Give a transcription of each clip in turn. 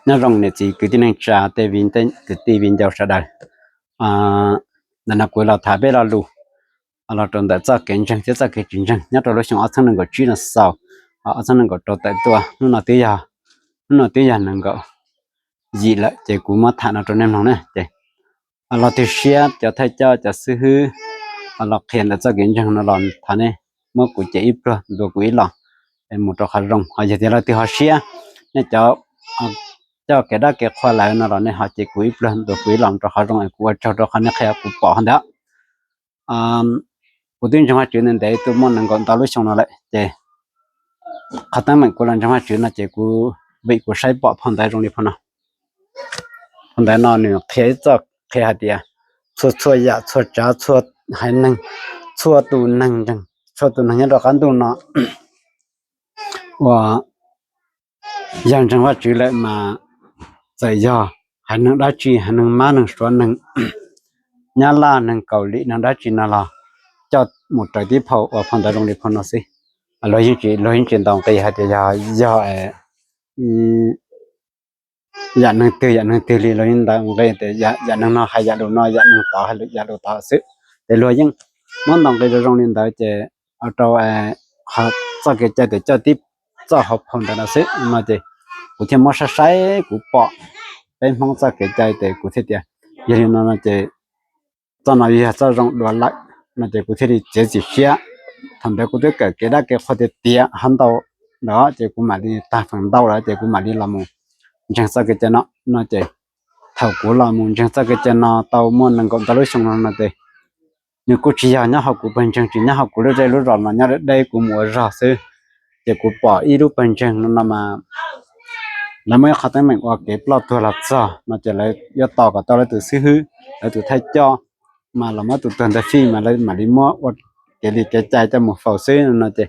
Nyob zoo niam txiv kwv tij neej tsa tej viv ncaus sawv daws. Ntawm no kuv los tham peb lo lus los rau ntawm txoj kev ntseeg thiab txoj kev tsis ntseeg nyob rau lub xyoo ob txhiab nees nkaum tsib no xaus, ob txhiab nees nkaum rau tawm tuaj. Hnub no twb yog, hnub no twb yog nees nkaum yim lawm ces kuv muab tham no rau nej mloog na ces los twg siab cov thawj coj cov xib hwb los qhia ntawm txoj kev ntseeg no los thov nej muab kuv cev ib pluag ntuas kuv ib los mus rau qhov zoo. Ho yog tias leej twg ho siab, nej cov, coj kev dab kev qhua lawm no los nej ho cev kuv ib pluag ntuas kuv ib los rau qhov zoo es kuv ua tsaug rau qhov nej qhia kuv pom ho ntawd. Kuv twb ntseeg Vajtswv ntev ntev tuaj muaj nees nkaum ntau lub xyoo no lawm ces qhov teeb meem kuv los ntseeg Vajtswv no ces kuv, vim kuv saib pom phau ntawv zoo li phau no. Phau ntawv no nws qhia ib txoj, qhia hais tias txhua txhua yam txhua tsav txhua haiv neeg, txhua tus neeg ntseeg, txhua tus neeg nyob rau qab ntuj no uas yog ntseeg Vajtswv lawm mas txawm yog haiv neeg dab tsi, haiv neeg Mab, neeg Suav, neeg Nyab Laj, neeg Kaus Lim, neeg dab tsi no los coj mus raws tib phau uas phau ntawv zoo li phau no xwb. Luag yeej tsis, luag yeej tsis ntaus nqi hais tias yog, yog yam neeg twg yam neeg twg li, luag yeej ntaus nqi tias yam neeg no hais yam lus no, yam neeg tod hais yam lus tod xwb. Ces luag yeej muab ntaus nqi zoo zoo li ntawd ces ua rau txoj kev cai tias coj tib txoj hauv phau ntawv no xwb no ces kuv thiaj muab saib saib kuv pom peb Hmoob txoj kev cai ces kuv thiaj tias yog li no no ces txoj no yog txoj zoo dua lawm no ces kuv thiaj li txiav txim siab. Thaum ntawd kuv twb kawm kev dab kev qhua tiav tiav ho ntau ntawd ces kuv mam li tag feem ntau lawm ces kuv mam li los mus ntseeg txoj kev cai no no ces thaum kuv los mus ntseeg txoj kev cai no tau muaj nees nkaum ntau lub xyoo no no ces nws kuj tsis yog nyob hauv kuv pawg ntseeg, tsis nyob hauv kuv lub zej lub zos no, nyob deb deb kuv mus ua zog xwb. Ces kuv pom ib lub pawg ntseeg no no mas lawv muaj ib qhov teeb meem ua kev ploj tuag los txog no ces lawv yuav tos kom tau lawv tus xib hwb, lawv tus thawj coj, mas los muab tus tuag ntawd fij mas lawv mam li muab ua kev li kev cai coj mus faus xwb no no ces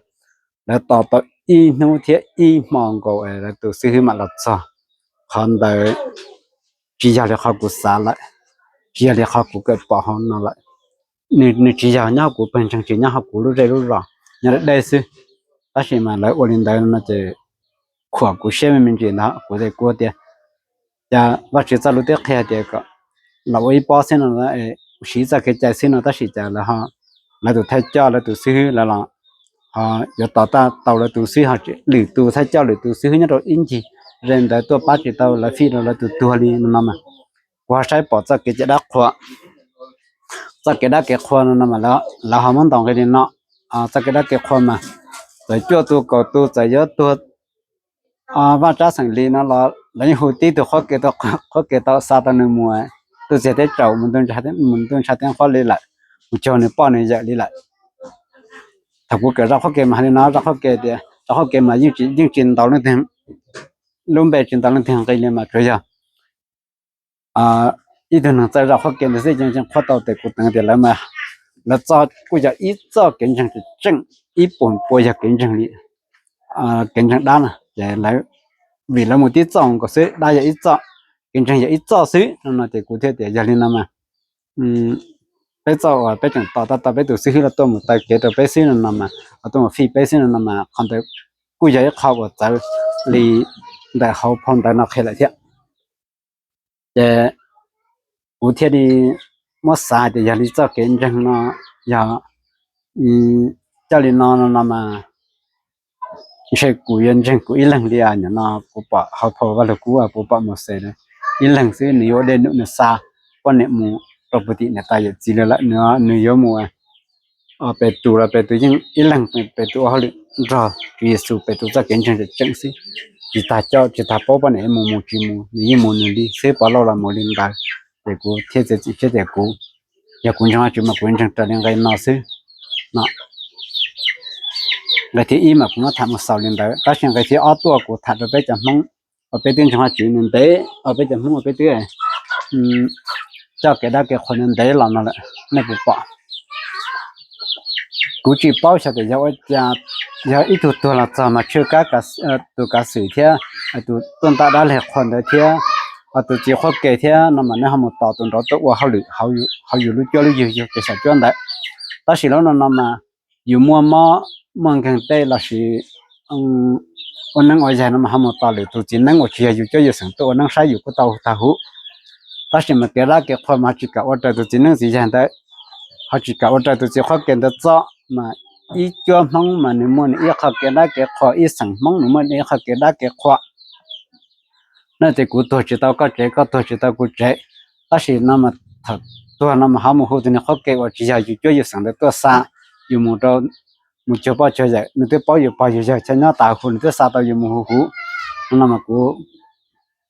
lawv tos tau ib hnub thiab ib hmo nkaus lawv tus xib hwb mam los txog. Qhov ntawd tsis yog li qhov kuv xav lawm, tsis yog li qhov kuv kawm pom hauv no lawm. Nws tsis yog nyob hauv kuv pawg ntseeg, tsis nyob hauv kuv lub zej lub zos, nyob deb deb xwb. Tab sis mas lawv ua li ntawd no ces khuam kuv siab me me ntsis ntawd, kuv thiaj kuj tias cas Vajtswv txoj lus twb qhia tias kom los ua ib pob xwb no, siv txoj kev cai xwb no tab sis cas lawv, lawv tus thawj coj lawv tus xib hwb lawv los ho yuav tos tau lawv tus xib hwb ho tseem lwm tus thawj coj lwm tus xib hwb nyob rau ib ncig ze ntawd tuaj pab tsis tau lawv fij rau lawv tus tuag li no no mas kuv ho saib pom txoj kev cai dab qhua, txoj kev dab kev qhua no no mas lawv ho muab ntaus nqi li no. Txoj kev dab kev qhua mas txawm cuaj tus kaum tus txawm yuav tuag vaj tsab xeem li no los lawv yeej hu tib tug qhuab ke, qhuab ke tau xa tau nws mus tu txiag teb tsaus, mus ntuj ntsha teb nquab li lawm, mus cuag nws poj nws yawm li lawm. Thaum kuv kawm zaj qhuab ke mas hais li no, zaj qhuab ke tias, zaj qhuab ke mas yeej tsis ntaus leej twg, lub npe tsis ntaus leej twg nqi li mas tsuas yog ib tug neeg txawj zaj qhuab ke ntawd xwb yeej qhuab tau tes kuv teev tias lawv mas lawv txoj kuj yog ib txoj kev ntseeg tseem tseem ib puas pua yog kev ntseeg li, kev ntseeg dab no ces lawv, vim lawv mus tib txoj nkaus xwb, dab yog ib txoj, kev ntseeg yog ib txoj xwb no no ces kuv thiaj tias yog li no mas peb txoj uas peb tseem tos tab tom peb tus xib hwb los tuaj mus taw kev rau peb xwb no no mas, los tuaj mus fij peb xwb no no mas qhov ntawd kuj yog ib qho uas txawv li ntawm hauv phau ntawv no qhia lawm thiab. Ces kuv thiaj li muab xav hais tias yog li txoj kev ntseeg no yog coj li no no no mas ntshe kuv yuav ntseeg kuv ib leeg li. Nim no kuv pom hauv phau Vaj Lug Kub kuv pom Mauxes ib leeg xwb, nws yuav ua dej num nws xa poj niam mus rau puag tim niam tais yawm txiv lawm, nws yuav mus Petus los Petus yeej ib leeg, Petus ua hauj lwm nrog Tswv Yexus, Petus txoj kev ntseeg tseem tseem xwb, tsis tas coj tsis tas paub poj niam mus mus tsis mus, nws yeej mus nws li xwb, Pov Lauj los mus li ntawd. Ces kuv thiaj txiav txim siab tias kuv, yog kuv ntseeg Vajtswv mas kuv ntseeg raws li nqe no xwb no. Nqe thib ib mas kuv muab tham mus xaus li ntawd, tab sis nqe thib ob tuaj kuv tham rau peb cov Hmoob uas peb twb ntseeg Vajtswv ntev, peb cov Hmoob uas peb twb coj kev dab kev qhua ntev los no lawm, nej puas pom? Kuv tsis paub xyov tias yog ua cas, yog ib tug tuag los txog mas tshwj kab tus kav xwm thiab tus tuaj ntaus dab leg qhua ntawd thiab tus txiv qhuab ke thiab no mas nej ho mus tos tus nraud tuaj ua hauj lwm hauv yus lub cuab lub yig yus kev xyaum cuab ntawd. Tab sis lub no no mas yus muaj mob muaj nkeeg tej lossis ua neeb ua yaig no mas ho mus tos lwm tus txiv neeb uas tsis yog yus cuab yus xeem tuaj ua neeb saib yus kuj tau tag huv. Tab sis mas kev dab kev qhua mas ho tsis kam ua raws tus txiv neeb txiv yaig ntawd, ho tsis kam ua raws tus txiv qhov kev ntawd txog mas ib cuab Hmoob mas nws muaj nws ib qho kev dab kev qhua, ib xeem Hmoob nws muaj nws ib qho kev dab kev qhua. No ces kuv tuag tsis tau koj tsev, koj tuag tsis tau kuv tsev. Tab sis no mas thaum tuag no mas ho mus hu tus niag qhov kev uas tsis yog yus cuab yus xeem ntawd tuaj xa yus mus rau, mus cuag poj cuag yawm, nws twb paub yus pog yus yawg chaw nyob tas huv, nws twb xa tau yus mus huv huv. No mas kuv,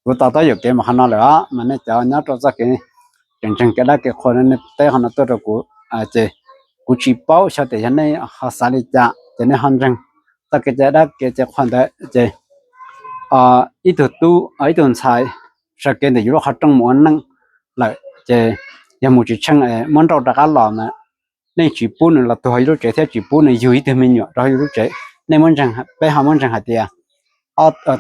kuv to taub yuam kev mas qhov no lawm os, mas nej cov nyob rau txoj kev tseem ntseeg kev dab kev qhua no nej teb qhov no tuaj rau kuv, ces kuv tsis paub xyov tias yog nej ho xav li cas ces nej ho ntseeg txoj kev cai dab kev cai qhua ntawd ces ib tug tub, ib tug ntxhais sawv kev ntawm yus lub qhov rooj mus ua neej lawm ces yog mus tsis tsheej muab nrauj rov qab los mas nej tsis pub nws los tuag yus lub tsev thiab tsis pub nws yug ib tug me nyuam rau yus lub tsev. Nej muab ntseeg, peb ho muab ntseeg hais tias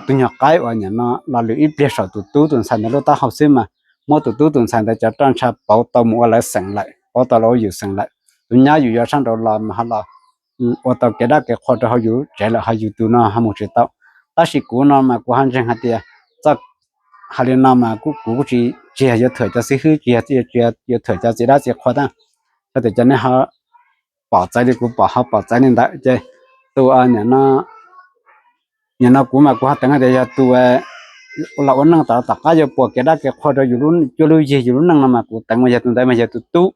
tus nyuag qaib uas nim no los lwm ib pliag saum tus tub tus ntxhais ntawd lub taub hau xwb mas muab tus tub tus ntxhais ntawd cov roj ntsha pauv tau mus ua lawv xeem lawm, pauv tau los ua yus xeem lawm. Tus nyab yus yuav sab nraud los mas ho los ua tau kev dab kev qhua rau hauv yus lub tsev lawm, ho yus tus no ho mus tsis tau. Tab sis kuv no mas kuv ho ntseeg hais tias txoj, hais li no mas kuv kuv kuj tsis, tsis yog yuav thuam cov xib hwb, tsis yog yuav thuam cov txiv dab txiv qhua tab, yog tias cov nej ho pom txawv li kuv pom, ho pom txawv li ntawd ces tus, nim no, nim no kuv mas kuv ho teev tias yog tus los ua neej tom, tom qab yuav puas kev dab kev qhua rau yus lub cuab lub yig yus lub neej no mas kuv teev mas yog tus ntawd mas yog tus tub.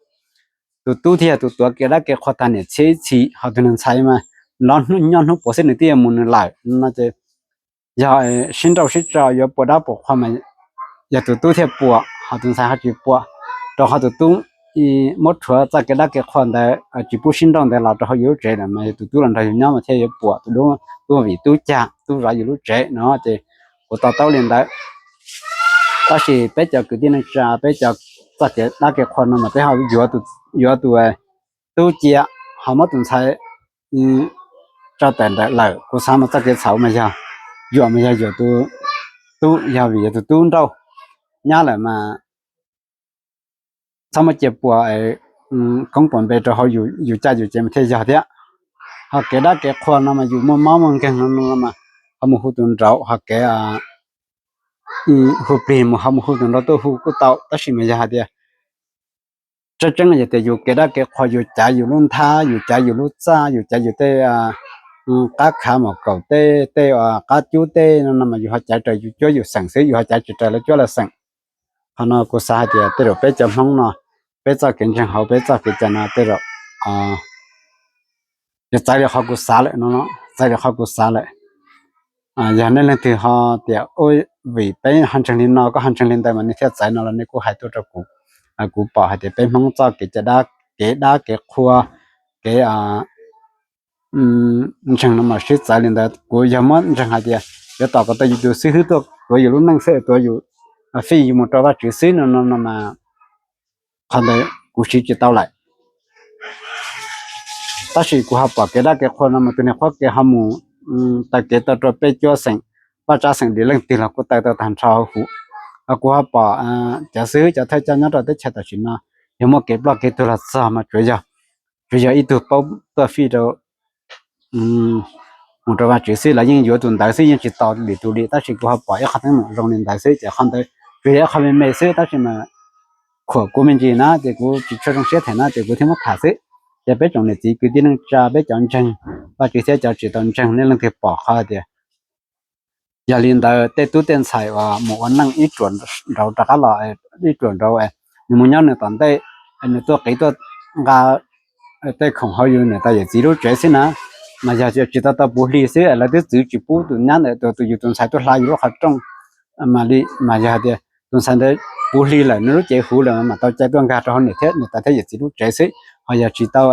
Tus tub thiaj yog tus tuav kev dab kev qhua tag niam txhiab ib txhis, ho tus niag ntxhais mas los nyob hnub puav xwb nws twb yuav mus nws lawm no ces yog sib nrauj sib tso yuav puas dab puas qhua mas yog tus tub thiaj puas, ho tus ntxhais ho tsis puas. Rau qhov tus tub muab rhuav txoj kev dab kev qhua ntawd tsis pub sib nrauj ntawd los rau hauv yus lub tsev lawm mas yog tus tub los nrog yus nyob mas thiaj yuav puas. Tus tub, tub vim tub cag tub zov yus lub tsev no ces kuv to taub li ntawd. Tab sis peb cov kwv tij neej tsa, peb cov txoj kev dab kev qhua no mas peb ho yuav tus, yuav tus tub cia, ho muab tus ntxhais tso tawm ntawm lawm. Kuv xav mas txoj kev txhaum mas yog yuam mas yog yuam tus tub, yog vim yog tus tub nrauj nyab lawm mas txhob muab cia puas koob puas npe rau hauv yus caj yus ces mas thiaj yog thiab. Ho kev dab kev qhua no mas yus muaj mob muaj nkeeg no no mas ho mus hu tus nraud, ho kev hu plig mus ho mus hu tus nraud tuaj hu kuj tau. Tab sis mas yog hais tias tseeb tseeb yog tias yus kev dab kev qhua yus cav yus lub nthab, yus cav yus lub txaj, yus cav yus tej qab khav mom kaum tej, tej qab cub tej no no mas yus ho cav raws yus cuab yus xeem xwb, yus ho cav tsis raws lawv cuab lawv xeem. Qhov no kuv xav hais tias tej zaum peb cov Hmoob no, peb txoj kev ntseeg hauv peb txoj kev cai no tej zaum yuav txawv li qhov kuv xav lawm no, txawv li qhov kuv xav lawm. Yog nej leej twg ho tias vim peb ho ntseeg li no, koj ho ntseeg li ntawd mas nej thiaj txawv no los nej kuj hais tuaj rau kuv. Kuv pom hais tias peb Hmoob txoj kev cai dab, kev dab kev qhua, kev ntseeg no mas sib txawv li ntawd. Kuv yog muab ntseeg hais tias yuav tos kom tau yus tus xib hwb tuaj tuav yus lub neej xwb, tuav yus, fij yus mus rau Vajtswv xwb no no no mas qhov ntawd kuv siv tsis tau lawm. Tab sis kuv ho pom kev dab kev qhua no mas tus niag qhuab kev ho mus taw kev tau rau peb cuab xeem, Vaj Tsab xeem li leej twg los kuj taw tau tag nrho huv. Kuv ho pom cov xib hwb cov thawj coj nyob rau teb chaws tam sim no yog muaj kev ploj kev tuag los txog mas tsuas yog, tsuas yog ib tug paub tuaj fij rau mus rau Vajtswv xwb, lawv yeej yuav tus ntawd xwb, yeej tsis tos lwm tus li. Tab sis kuv ho pom ib qho teeb meem zoo li ntawd xwb ces qhov ntawd tsuas yog ib qho me me xwb, tab sis mas khuam kuv me ntsis na ces kuv tsis tshua zoo siab them na ces kuv thiaj muab tham xwb. Ces peb tsoom niam txiv kwv tij neej tsa, peb cov ntseeg Vajtswv thiab cov tsis tau ntseeg, nej leej twg pom qhov tias yog li ntawd tej tub tej ntxhais uas mus ua neej ib ruam nraud rov qab los, ib ruam nraud, nws mus nyob nws tom ntej, nws tuaj qiv tuaj nqa tej khoom hauv yus niam tais yawm txiv lub tsev xwb na, mas yog tsis tau tau puv hli xwb lawv twb txwv tsis pub tus nyab ntawd, tus, tus yus tus ntxhais tuaj hla yus lub qhov rooj. Mas li mas yog hais tias tus ntxhais ntawd puv hli lawm, nws lub cev huv lawm mas mam tau cai tuaj nkag rau hauv niam thiab niam tais thiab yawm txiv lub tsev xwb. Ho yog tsis tau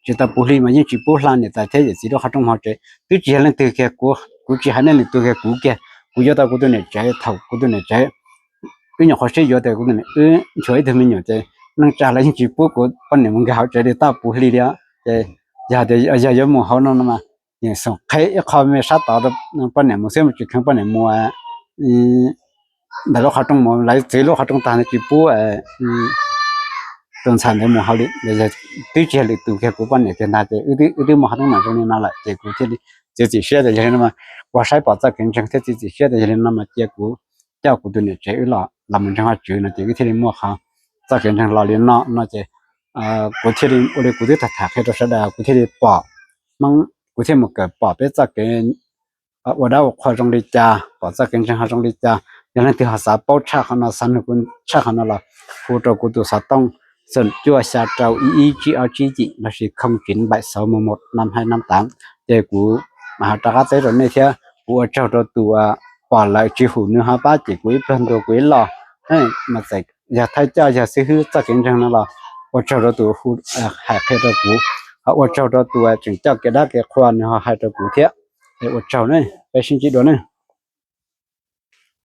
tsis tau puv hli mas yeej tsis pub hla niam tais thiab yawm txiv lub qhov rooj hauv tsev. Twb tsis yog leej twg kiag, kuv, kuv tsis hais nej lwm tus kiag, kuv kiag kuv yuav tau kuv tus niam tsev. Thaum kuv tus niam tsev wb nyuam qhuav sib yuav tias kuv tus niam, wb nchuav ib tug me nyuam ces neej tsa lawv yeej tsis pub kuv poj niam mus nkag hauv tsev li, tab puv hli li. Ces yog tias yog yuav mus hauv no no mas yeej xoom qheb ib qho me sab tod rau poj niam mus xwb, mus tsis kheev poj niam mus ntawm lub qhov rooj mus, lawv txwv lub qhov rooj tag ntawd tsis pub tus ntxhais ntawd mus hauv li. Twb tsis yog lwm tus kiag, kuv poj niam kiag ntag. Ces wb twb muaj qhov teeb meem zoo li no lawm ces kuv thiaj li txiav txim siab tias yog li no mas kuv saib pom txoj kev ntseeg thiab txiav txim siab tias yog li no mas cia kuv coj kuv tus niam tsev wb los los mus ntseeg Vajtswv no ces wb thiaj li muaj qhov txoj kev ntseeg los li no no ces kuv thiaj li ua li kuv twb tham tham qhia rau sawv daws kuv thiaj li pom, kuv thiaj mus kawm pom peb txoj kev ua dab ua qhua zoo li cas, pom txoj kev ntseeg ho zoo li cas. Yog leej twg ho xav paub tshaj qhov no, xav nug kuv tshaj qhov no los hu rau kuv tus xov tooj xoom cuaj xya rau ib ib tsib ob tsib yim lossis không chín bảy sáu một một năm hai năm tám. Ces kuv mam ho rov qab teb rau nej thiab. Kuv ua tsaug rau tus pom lawm tsis hum nws ho pab cem kuv ib pluag ntua kuv ib los. Mas txawm yog thawj coj yog xib hwb txoj kev ntseeg no los ua tsaug rau tus hu, hais qhia rau kuv, ho ua tsaug rau tus tseem coj kev dab kev qhua nws ho hais rau kuv thiab. Es ua tsaug ne, peb sib ntsib dua ne.